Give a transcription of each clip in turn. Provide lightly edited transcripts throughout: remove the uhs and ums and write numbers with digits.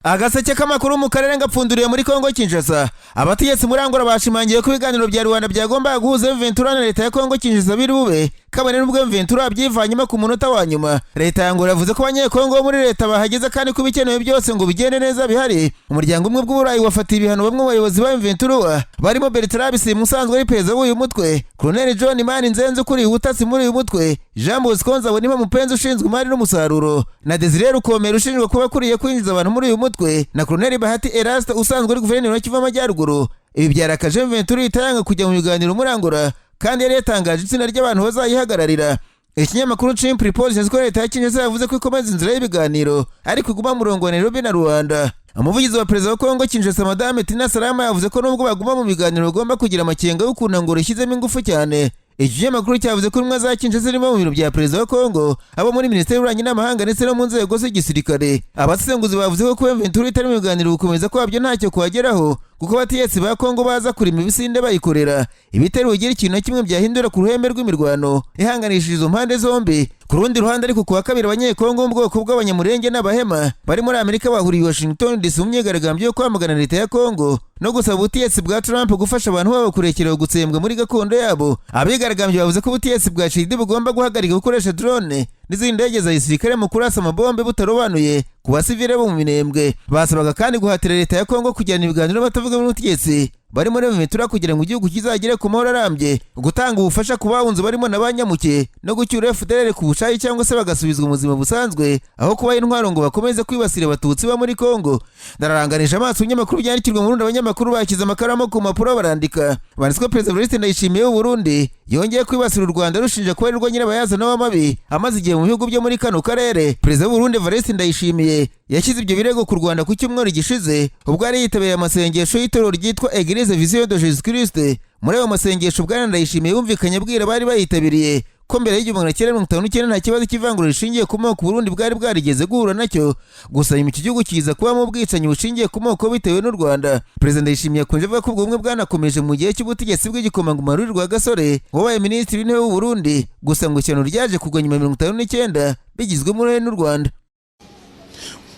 Agaseke k'amakuru mu karere gapfunduriye muri Kongo Kinshasa. Abategetsi muri Angola bashimangiye ko ibiganiro bya Rwanda byagombaga guhuza M23 na leta ya Kongo Kinshasa biri bube, kabone n'ubwo M23 byivanyemo ku munota wa nyuma. Leta ya Angola yavuze ko Abanyekongo bo muri leta bahageze kandi ko ibikenewe byose ngo bigende neza bihari. Umuryango umwe bw'Uburayi wafatiye ibihano bamwe mu bayobozi ba M23, barimo Bertrand Bisimwa usanzwe ari perezida w'uyu mutwe, Colonel John Mani Nzenze ukuriye ubutasi muri uyu mutwe, Jean Bosco Nzabonimpa Mupenzi ushinzwe imari n'umusaruro, na Desire Rukomera ushinjwa kuba akuriye kwinjiza abantu muri uyu mutwe, na Colonel Bahati Eraste usanzwe ari guverineri wa Kivu Amajyaruguru. Ibi byarakaje M23, itayanga kujya mu biganiro muri Angola kandi yari yatangaje itsinda ry'abantu bazayihagararira. Ikinyamakuru Chimp Report ko leta ya Kinshasa yavuze ko ikomeza inzira y'ibiganiro ariko iguma mu murongo wa Nairobi na Rwanda. Umuvugizi wa perezida wa Kongo Kinshasa, Madame Tina Salama, yavuze ko nubwo baguma mu biganiro bagomba kugira amakenga y'ukuntu Angola ishyizemo ingufu cyane. Iki kinyamakuru cyavuze ko intumwa za Kinshasa zirimo mu biro bya perezida wa Kongo, abo muri minisiteri y'ububanyi n'amahanga ndetse no mu nzego z'igisirikare. Abasesenguzi bavuze ko kuba M23 itari mu biganiro gukomeza kwabyo ntacyo kuhageraho, kuko abategetsi ba Kongo baza kurima ibisinde bayikorera ibitari bugira ikintu na kimwe byahindura ku ruhembe rw'imirwano ihanganishije izo mpande zombi. Ku rundi ruhande ariko, kuwa kabiri Abanyekongo bo mu bwoko bw'Abanyamurenge n'Abahema bari muri Amerika bahuriye i Washington DC mu myigaragambyo yo kwamagana leta ya Kongo no gusaba ubutegetsi bwa Trump gufasha abantu babo kurekerewe gutsembwa muri gakondo yabo. Abigaragambye bavuze ko ubutegetsi bwa Tshisekedi bugomba guhagarika gukoresha drone n'izindi ndege za gisirikare mu kurasa amabombe butarobanuye ku basivile bo mu Minembwe. Basabaga kandi guhatira leta ya Kongo kujyana ibiganiro n'abatavuga n'ubutegetsi bari muri M23 kugira ngo igihugu kizagere ku mahoro arambye, gutanga ubufasha ku bahunze barimo na banyamuke, no gucyura FDLR ku bushake cyangwa se bagasubizwa mu buzima busanzwe aho kubaha intwaro ngo bakomeze kwibasira Abatutsi bo muri Kongo. Ndararanganisha amaso ibinyamakuru byandikirwa mu Burundi. Abanyamakuru bashyize amakaramu ku mpapuro barandika. Banditswe Perezida Evariste Ndayishimiye w'u Burundi yongeye kwibasira u Rwanda, rushinja kuba ari rwo nyirabayazana w'amabi amaze igihe mu bihugu byo muri kano karere. Perezida w'u Burundi Evariste Ndayishimiye yashyize ibyo birego ku Rwanda ku cyumweru gishize ubwo yari yitabiriye amasengesho y'itorero ryitwa Eglise Vision de Jésus Christ. Muri ayo masengesho, Bwana Ndayishimiye yumvikanye abwira abari bayitabiriye ko mbere y'1959 nta kibazo cy'ivangura rishingiye ku moko Burundi bwari bwarigeze guhura nacyo, gusa nyuma iki gihugu kiza kubamo ubwicanyi bushingiye ku moko bitewe n'u Rwanda. Perezida Ndayishimiye yakunze avuga ko ubwo bumwe bwanakomeje mu gihe cy'ubutegetsi bw'igikomangoma Louis Rwagasore wabaye minisitiri w'intebe w'u Burundi, gusa ngo ishyano ryaje kugwa nyuma ya 59 bigizwemo uruhare n'u Rwanda.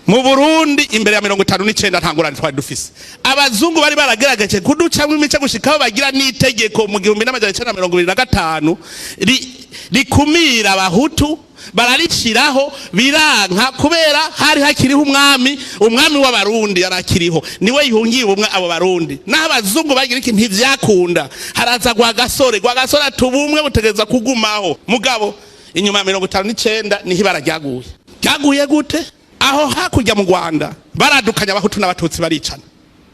Mu Burundi imbere ya 59 nta ngorane twari dufise. Abazungu bari baragerageje kuducamwo imice gushikaho bagira n'itegeko mu 1925 rikumira Abahutu, bararishiraho biranka kubera hari hakiriho umwami, umwami w'Abarundi yarakiriho, niwe yihungiye ubumwe abo Barundi. Naho abazungu bagira iki, ntivyakunda. Haraza Rwagasore. Rwagasore ati ubumwe butegereza kugumaho. Mugabo inyuma ya 59 niho ibara ryaguye. Ryaguye gute? Aho hakurya mu Rwanda baradukanya Abahutu n'Abatutsi baricana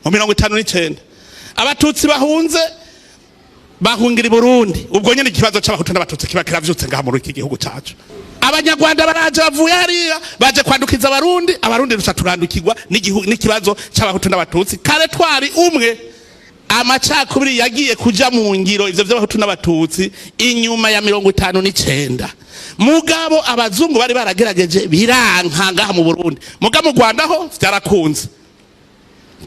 mu 59. Abatutsi bahunze bahungira i Burundi. Ubwo nyene ikibazo c'Abahutu n'Abatutsi kiba kiravyutse ngaha muri iki gihugu cacu. Abanyarwanda baraje bavuye hariya baje kwandukiza Abarundi. Abarundi ruca turandukirwa n'ikibazo c'Abahutu n'Abatutsi. Kare twari umwe. Amacakubiri yagiye kuja mu ngiro, ivyo vy'Abahutu n'Abatutsi, inyuma ya 59. Mugabo abazungu bari baragerageje biranka ngaha mu Burundi, mugabo mu Rwanda ho vyarakunze.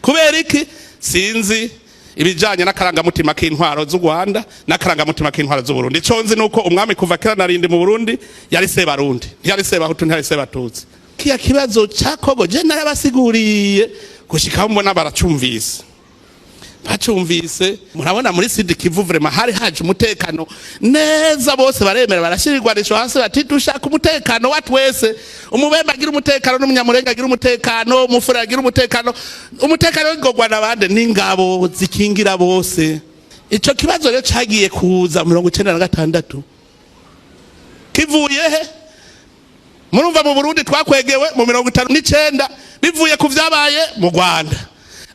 Kubera iki? Sinzi ibijanye n'akarangamutima k'intwaro z'u Rwanda n'akarangamutima k'intwaro z'u Burundi. Ico nzi nuko umwami kuva kera narindi mu Burundi yari Sebarundi, ntiyari Sebahutu, ntiyari Sebatutsi. Kiya kibazo ca Kongo je narabasiguriye gushikaho mbona baracumvise, bacumvise. Murabona muri Sud Kivu vraiment hari haje umutekano neza, bose baremera barashyira irwanisho hasi, bati dushaka umutekano wa twese, Umubembe agira umutekano n'Umunyamurenga agira umutekano, Umufura agira umutekano. Umutekano w'igogwa n'abande n'ingabo zikingira bose. Ico kibazo rero cagiye kuza 96 kivuye he? Murumva mu Burundi twakwegewe mu 59 bivuye ku vyabaye mu Rwanda.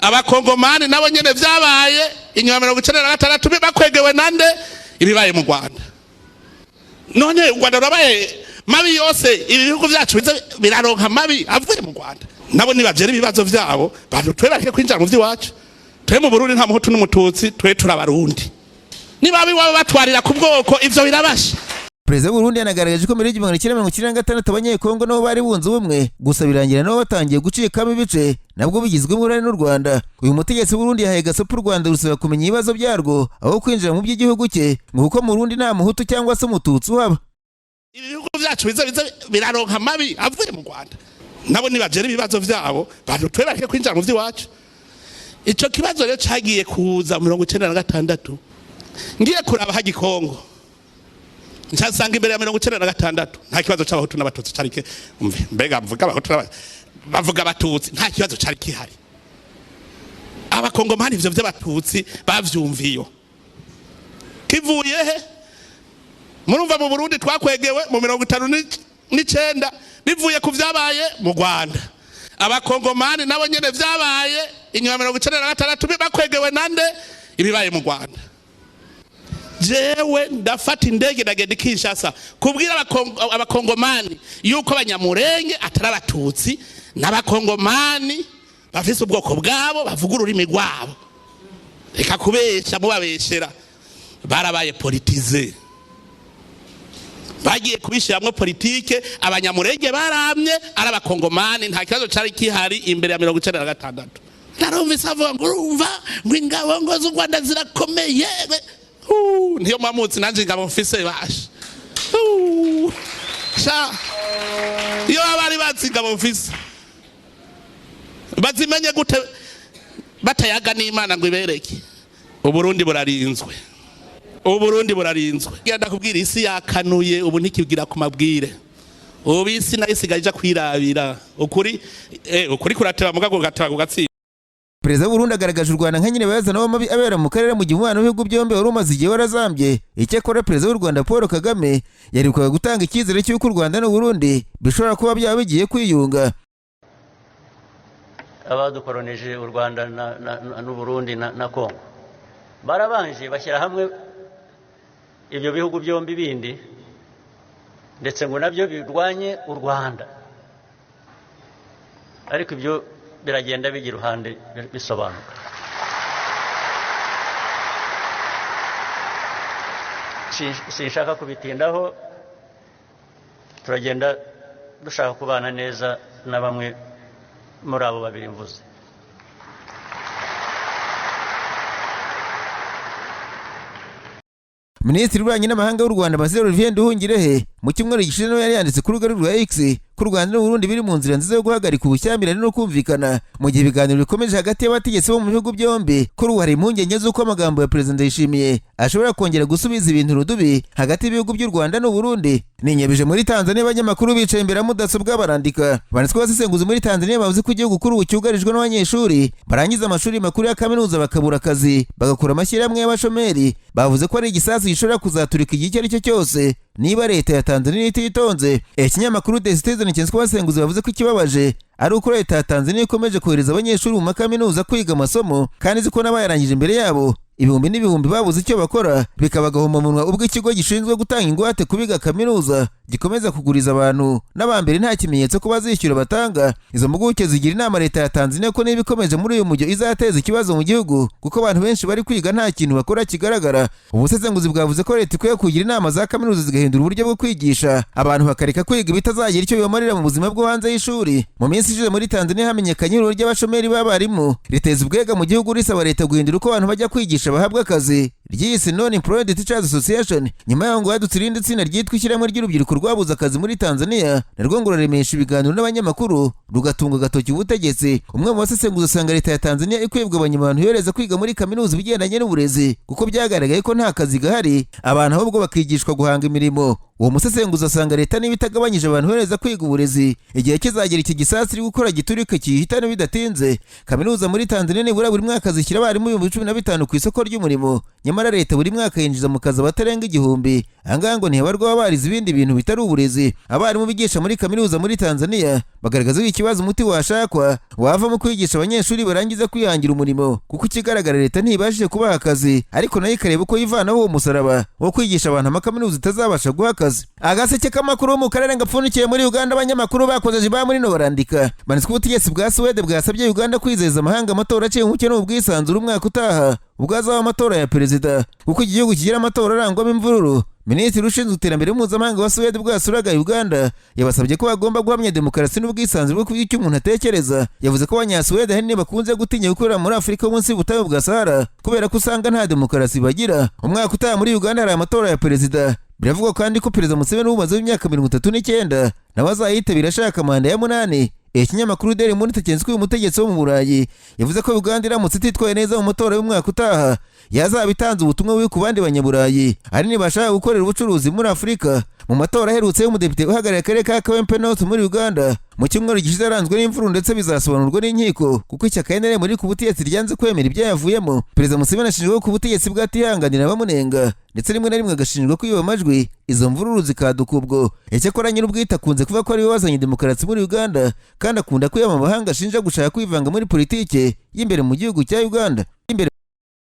Abakongomani nabo nyene vyabaye inyuma 96 bakwegewe nande? Ibibaye mu Rwanda. None u Rwanda rurabaye mabi yose, ibi bihugu vyacu biza biraronka mabi avuye mu Rwanda. Nabo nibavyera ibibazo vyabo bantu, twe bareke kwinjira mu vy'iwacu. Twe mu Burundi nta Muhutu n'Umututsi, twe turabarundi. Niba iwabo batwarira ku bwoko, ivyo birabasha. Perezida w'u Burundi yanagaragaje ko mbere y'1996 Abanyekongo nabo bari bunze ubumwe, gusa birangira nabo batangiye gucikamo ibice, nabwo bigizwemo uruhare n'u Rwanda. Uyu mutegetsi w'u Burundi yahaye gasopo u Rwanda, rusaba kumenya ibibazo byarwo aho kwinjira mu by'igihugu cye, ngo kuko mu Burundi nta Muhutu cyangwa se Umututsi uhaba. Ibi bihugu vyacu biza biraronka mabi avuye mu Rwanda. Nabo nibagera ibibazo vyabo, bantu twe bareke kwinjira mu vy'iwacu. Ico kibazo rero cagiye kuza 96. Ngiye kuraba hagi Kongo, nsanga imbere ya 96 nta kibazo c'Abahutu n'Abatutsi cari ke. Umve, mbega mvuga Abahutu bavuga Abatutsi, nta kibazo cari kihari. Abakongomani ivyo vy'Abatutsi bavyumviyo kivuye he? Murumva, mu Burundi twakwegewe mu 59 bivuye ku vyabaye mu Rwanda. Abakongomani nabo nyene vyabaye inyuma 96 bakwegewe nande? Ibibaye mu Rwanda. Jewe ndafata indege, ndagenda i Kinshasa kubwira Abakongomani yuko Abanyamurenge atari Abatutsi, n'Abakongomani bafise ubwoko bwabo, bavuga ururimi rwabo. Reka kubesha, mubabeshera. Barabaye politisé, bagiye kubishiramwo politike. Abanyamurenge baramye ari Abakongomani, nta kibazo cari kihari imbere ya 96. Narumvise avuga ngo urumva ngo ingabo ngo z'u Rwanda zirakomeye. Niyo mamutsi nanje ingabo mfise basha. Sha, iyo bari bazi ingabo mfise, bazimenye gute batayaga n'Imana ngo ibereke? Uburundi burarinzwe, Uburundi burarinzwe. Genda kubwira isi yakanuye, ubu ntikibwira ku mabwire. Ubu isi nayo isigaye ija kwirabira ukuri. Ukuri kurateba, mugabo gateba kugatsinda. Perezida w'Uburundi agaragaje u Rwanda nka nyine bayazana w'amabi abera mu karere, mu gihe umubano w'ibihugu byombi wari umaze igihe warazambye. Icyakora Perezida w'u Rwanda Paul Kagame yaherukaga gutanga icyizere cy'uko u Rwanda n'Uburundi bishobora kuba byaba bigiye kwiyunga. Abadukoronije, u Rwanda n'Uburundi na Kongo, barabanje bashyira hamwe ibyo bihugu byombi bindi, ndetse ngo nabyo birwanye u Rwanda. Ariko ibyo biragenda bijya iruhande, bisobanuka. Sinshaka kubitindaho. Turagenda dushaka kubana neza na bamwe muri abo babiri mvuze. Minisitiri w'Ububanyi n'Amahanga w'u Rwanda, Ambassadeur Olivier Nduhungirehe, mu cyumweru gishize nawe yari yanditse ku rubuga rwa X ko u Rwanda n'Uburundi biri mu nzira nziza yo guhagarika ubushyamirane no kumvikana, mu gihe ibiganiro bikomeje hagati y'abategetsi bo mu bihugu byombi. Kuri ubu hari impungenge z'uko amagambo ya Perezida Ndayishimiye ashobora kongera gusubiza ibintu rudubi hagati y'ibihugu by'u Rwanda n'Uburundi. Ninyabije muri Tanzania, abanyamakuru bicaye imbere ya mudasobwa barandika. Banditswe abasesenguzi muri Tanzania bavuze ko igihugu kuri ubu cyugarijwe n'abanyeshuri barangiza amashuri makuru ya kaminuza bakabura akazi, bagakura amashyirahamwe y'abashomeri. Bavuze ko ari igisasu gishobora kuzaturika igihe icyo ari cyo cyose niba leta ya Tanzania ititonze. Ikinyamakuru The Citizen cyanditswe abasesenguzi bavuze ko ikibabaje ari uko leta ya Tanzania ikomeje kohereza abanyeshuri mu makaminuza kwiga amasomo, kandi izi ko n'abayarangije imbere yabo ibihumbi n'ibihumbi babuze icyo bakora, bikaba agahomamunwa ubwo ikigo gishinzwe gutanga ingwate kubiga kaminuza gikomeza kuguriza abantu n'abambere nta kimenyetso ko bazishyura batanga. Izo mpuguke zigira inama leta ya Tanzania ko niba ikomeje muri uyu mujyo izateza ikibazo mu gihugu, kuko abantu benshi bari kwiga nta kintu bakora kigaragara. Ubusesenguzi bwavuze ko leta ikwiye kugira inama za kaminuza zigahindura uburyo bwo kwigisha, abantu bakareka kwiga ibitazagira icyo bibamarira mu buzima bwo hanze y'ishuri. Mu minsi ishize muri Tanzania hamenyekanye ihuriro ry'abashomeri b'abarimu riteza ubwega mu gihugu, risaba leta guhindura uko abantu bajya kwigisha bahabwa akazi, ryiyise Non Employed Teachers Association. Nyuma yaho ngo hadutse irindi tsinda ryitwa Ishyirahamwe ry'Urubyiruko rwabuze akazi muri Tanzania, narwo ngo ruraremesha ibiganiro n'abanyamakuru, rugatunga agatoki ubutegetsi. Umwe mu basesenguzi asanga leta ya Tanzania ikwiye kugabanya abantu yohereza kwiga muri kaminuza ibigendanye n'uburezi, kuko byagaragaye ko nta kazi gahari, abantu ahubwo bakigishwa guhanga imirimo. Uwo musesenguzi asanga leta niba itagabanyije abantu yohereza kwiga uburezi, igihe kizagera iki gisasu iri gukora giturike kiyihitane bidatinze. Kaminuza muri Tanzania nibura buri mwaka zishyira abarimu 15,000 ku isoko ry'umurimo, nyamara leta buri mwaka yinjiza mu kazi abatarenga 1000. Ahangaha ngo ntihabarwa barize ibindi bintu bitari uburezi. Abarimu bigisha muri kaminuza muri Tanzania bagaragaza ko ikibazo umuti washakwa wava mu kwigisha abanyeshuri barangiza kwihangira umurimo, kuko ikigaragara leta ntibashije kubaha akazi, ariko nayo ikareba uko yivanaho uwo musaraba wo kwigisha abantu amakaminuza itazabasha guha akazi. Agaseke k'amakuru mu karere gapfundikiye muri Uganda, abanyamakuru bakoze jiba muri no barandika. Banditswe ubutegetsi bwa Suwede bwasabye Uganda kwizeza amahanga amatora aciye umucyo n'ubwisanzure umwaka utaha ubwo hazaba amatora ya perezida, kuko iki gihugu kigira amatora arangwamo imvururu. Minisitiri ushinzwe iterambere mpuzamahanga wa Suwede bwasuraga Uganda yabasabye ko bagomba guhamya demokarasi n'ubwisanzure bwo kugira icyo umuntu atekereza. Yavuze ko Abanyasuwede ahanini bakunze gutinya gukorera muri Afurika munsi y'ubutayu bwa Sahara kubera ko usanga nta demokarasi bagira. Umwaka utaha muri Uganda hari amatora ya perezida. Biravugwa kandi ko Perezida Museveni umaze imyaka 39 nawe azayitabira ashaka manda ya munani. Ikinyamakuru Daily Monitor cyanditse ko uyu mutegetsi wo mu Burayi yavuze ko Uganda iramutse ititwaye neza mu matora y'umwaka utaha, yazaba itanze ubutumwa bubi ku bandi Banyaburayi ahanini bashaka gukorera ubucuruzi muri Afurika. Mu matora aherutse y'umudepite uhagarariye akarere ka Kawempe North muri Uganda mu cyumweru gishize yaranzwe n'imvururu, ndetse bizasobanurwa n'inkiko kuko ishyaka NRM riri ku butegetsi ryanze kwemera ibyayavuyemo. Perezida Museveni ashinjwa ko ku butegetsi bwatihanganira abamunenga, ndetse rimwe na rimwe agashinjwa kwiba amajwi, izo mvururu zikaduka ubwo. Icyakora nyir'ubwite akunze kuvuga ko ariwe wazanye demokarasi muri Uganda, kandi akunda kwiyama amahanga ashinja gushaka kwivanga muri politike y'imbere mu gihugu cya Uganda. Imbere